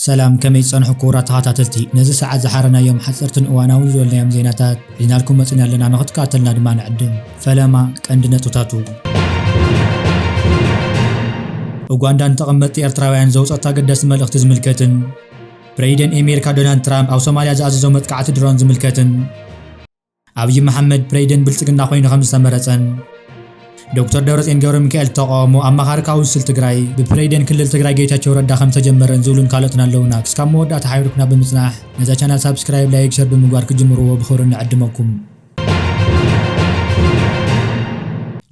ሰላም፣ ከመይ ጸንሑ ክቡራት ተኸታተልቲ? ነዚ ሰዓት ዝሓረናዮም ሓጸርትን እዋናውን ዝበልናዮም ዜናታት ሒዝናልኩም መጺና ኣለና፣ ንኽትከታተልና ድማ ንዕድም። ፈለማ ቀንዲ ነጥብታቱ። ኡጋንዳ ንተቐመጥቲ ኤርትራውያን ዘውጸት ኣገዳሲ መልእኽቲ ዝምልከትን ፕሬዚደንት ኣሜሪካ ዶናልድ ትራምፕ ኣብ ሶማልያ ዝኣዘዞ መጥቃዕቲ ድሮን ዝምልከትን ኣብይ መሓመድ ፕሬዚደንት ብልጽግና ኮይኑ ከም ዝተመረጸን ዶክተር ደብረጽዮን ገብረ ሚካኤል ተቃውሞ ኣማኻሪ ካውንስል ትግራይ ብፕሬዚደንት ክልል ትግራይ ጌታቸው ረዳ ከም ዝተጀመረን ዝብሉን ካልኦትን ኣለውና። ክስካብ መወዳእታ ሓቢርኩና ብምጽናሕ ነዛ ቻናል ሳብስክራይብ፣ ላይክ፣ ሸር ብምግባር ክጅምርዎ ብኽብሪ ንዕድመኩም።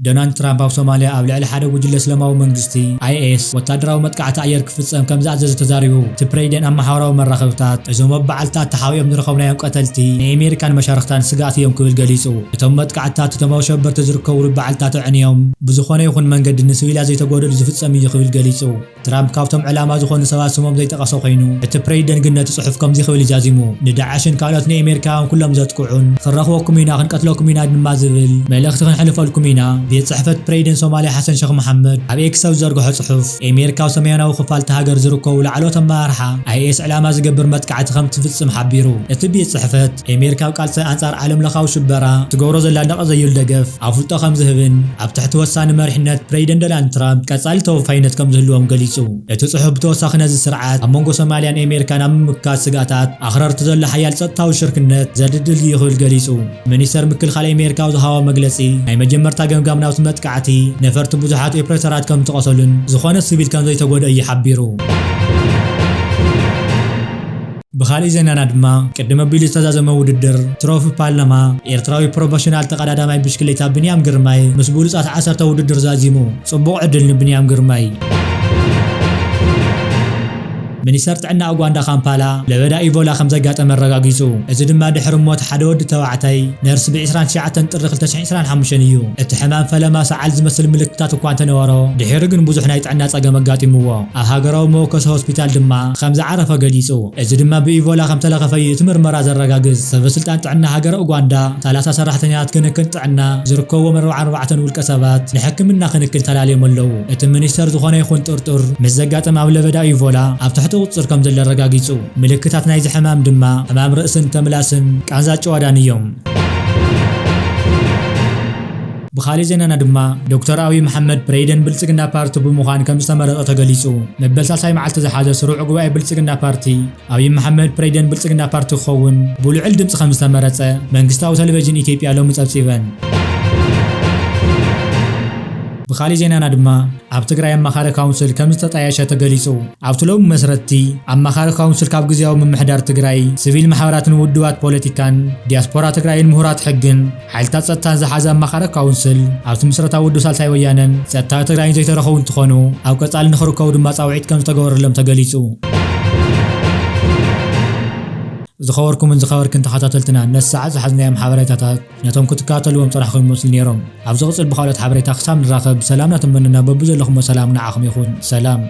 ዶናልድ ትራምፕ ኣብ ሶማልያ ኣብ ልዕሊ ሓደ ጉጅለ እስላማዊ መንግስቲ፣ ኣይኤስ፣ ወታደራዊ መጥቃዕቲ ኣየር ክፍጸም ከም ዝኣዘዘ ተዛሪቡ። እቲ ፕሬዚደንት ኣብ ማሕበራዊ መራኸብታት፣ "እዞም ኣብ በዓልታት ተሓቢኦም ዝረኸብናዮም ቀተልቲ ንኣሜሪካን መሻርኽታን ስግኣት እዮም" ክብል ገሊጹ። "እቶም መጥቃዕትታት እቶም ኣሸበርቲ ዝርከብሉ በዓልታት ኣዕንዮም፣ ብዝኾነ ይኹን መንገዲ ንስቪላት ዘይተጎድኡ ዝፍጸም እዩ" ክብል ገሊጹ። ትራምፕ ካብቶም ዕላማ ዝኾኑ ሰባት ስሞም ዘይጠቐሰ ኮይኑ፣ እቲ ፕሬዚደንት ግን ነቲ ጽሑፍ ከምዚ ክብል እዩ ዛዚሙ፣ "ንዳዕሽን ካልኦት ንኣሜሪካውያን ኩሎም ዘጥቅዑን ክረኽበኩም ኢና፣ ክንቀትለኩም ኢና ድማ ዝብል መልእኽቲ ክንሕልፈልኩም ኢና። ቤት ጽሕፈት ፕሬዚደንት ሶማልያ ሓሰን ሸኽ መሓመድ ኣብ ኤክስ ኣብ ዝዘርግሖ ጽሑፍ፣ ኣሜሪካ ኣብ ሰሜናዊ ክፋል እታ ሃገር ዝርከቡ ላዕለዎት ኣመራርሓ ኣይኤስ ዕላማ ዝገብር መጥቃዕቲ ከም ትፍጽም ሓቢሩ። እቲ ቤት ጽሕፈት፣ ኣሜሪካ ኣብ ቃልሲ ኣንጻር ዓለም ለኻዊ ሽበራ ትገብሮ ዘላ ነቐ ዘዩል ደገፍ ኣፍልጦ ከም ዝህብን ኣብ ትሕቲ ወሳኒ መሪሕነት ፕሬዚደንት ዶናልድ ትራምፕ ቀጻሊ ተወፋይነት ከም ዝህልዎም ገሊጹ። እቲ ጽሑፍ ብተወሳኺ ነዚ ስርዓት ኣብ መንጎ ሶማልያን ኣሜሪካን ኣብ ምምካት ስግኣታት ኣኽረርቲ ዘሎ ሓያል ጸጥታዊ ሽርክነት ዘድልድል እዩ ክብል ገሊጹ። ሚኒስተር ምክልኻል ኣሜሪካ ኣብ ዝሃቦ መግለጺ፣ ናይ መጀመርታ ገምጋም ናብቲ መጥቃዕቲ ነፈርቲ ብዙሓት ኦፕሬተራት ከም ዝተቐተሉን ዝኾነ ሲቪል ከም ዘይተጎድኦ እዩ ሓቢሩ። ብኻልእ ዜናና ድማ፣ ቅድም ኣቢሉ ዝተዛዘመ ውድድር ትሮፊ ፓርላማ፣ ኤርትራዊ ፕሮፌሽናል ተቐዳዳማይ ብሽክሌታ ብንያም ግርማይ ምስ ብሉጻት ዓሰርተ ውድድር ዛዚሙ። ጽቡቕ ዕድል ንብንያም ግርማይ። ሚኒስተር ጥዕና ኡጋንዳ ካምፓላ ለበዳ ኢቦላ ከም ዘጋጠመ ኣረጋጊጹ። እዚ ድማ ድሕሪ ሞት ሓደ ወዲ ተባዕታይ ነርስ ብ ዕስራን ትሽዓተን ጥሪ ክልተ ሽሕን ዕስራን ሓሙሽተን እዩ። እቲ ሕማም ፈለማ ሰዓል ዝመስል ምልክታት እኳ እንተነበሮ፣ ድሒሩ ግን ብዙሕ ናይ ጥዕና ጸገም ኣጋጢምዎ። ኣብ ሃገራዊ መወከሲ ሆስፒታል ድማ ከም ዝዓረፈ ገሊጹ። እዚ ድማ ብኢቦላ ከም ተለኸፈ እዩ እቲ ምርመራ ዘረጋግጽ። ሰበስልጣን ጥዕና ሃገረ ኡጋንዳ፣ ሰላሳ ሰራሕተኛታት ክንክን ጥዕና ዝርከብዎም ኣርባዓን ኣርባዕተን ውልቀ ሰባት ንሕክምና ክንክን ተላልዮም ኣለዉ። እቲ ሚኒስተር ዝኾነ ይኹን ጥርጡር ምስ ዘጋጠመ ኣብ ለበዳ ኢቦላ ኣብ ትሕቲ ቁጽጽር ከም ዘሎ ኣረጋጊጹ። ምልክታት ናይዚ ሕማም ድማ ሕማም ርእስን ተምላስን ቃንዛ ጭዋዳን እዮም። ብኻልእ ዜናና ድማ፣ ዶክተር ኣብይ መሓመድ ፕሬዚደንት ብልጽግና ፓርቲ ብምዃን ከም ዝተመረጸ ተገሊጹ። መበል ሳልሳይ መዓልቲ ዝሓዘ ስሩዕ ጉባኤ ብልጽግና ፓርቲ፣ ኣብይ መሓመድ ፕሬዚደንት ብልጽግና ፓርቲ ክኸውን ብልዑል ድምጺ ከም ዝተመረጸ መንግስታዊ ቴሌቪዥን ኢትዮጵያ ሎሚ ጸብጺበን። ብኻልእ ዜናና ድማ፣ ኣብ ትግራይ ኣማኻሪ ካውንስል ከም ዝተጣየሸ ተገሊጹ። ኣብቲ ሎሚ መስረትቲ ኣማኻሪ ካውንስል ካብ ግዝያዊ ምምሕዳር ትግራይ፣ ሲቪል ማሕበራትን ውድባት ፖለቲካን፣ ዲያስፖራ ትግራይን ምሁራት ሕግን ሓይልታት ጸጥታን ዝሓዘ ኣማኻሪ ካውንስል፣ ኣብቲ ምስረታ ውድብ ሳልሳይ ወያነን ጸጥታ ትግራይን ዘይተረኸቡ እንትኾኑ፣ ኣብ ቀጻሊ ንኽርከቡ ድማ ጻውዒት ከም ዝተገበረሎም ተገሊጹ። ዝኸበርኩምን ዝኸበርክን ተኸታተልትና፣ ነዚ ሰዓት ዝሓዝናዮም ሓበሬታታት ነቶም ክትከታተልዎም ጸናሕኩም ይመስሉ ነይሮም። ኣብ ዝቕጽል ብኻልኦት ሓበሬታ ክሳብ ንራኸብ፣ ሰላም እናተመነና፣ በብዘለኹሞ ሰላም ንዓኹም ይኹን። ሰላም።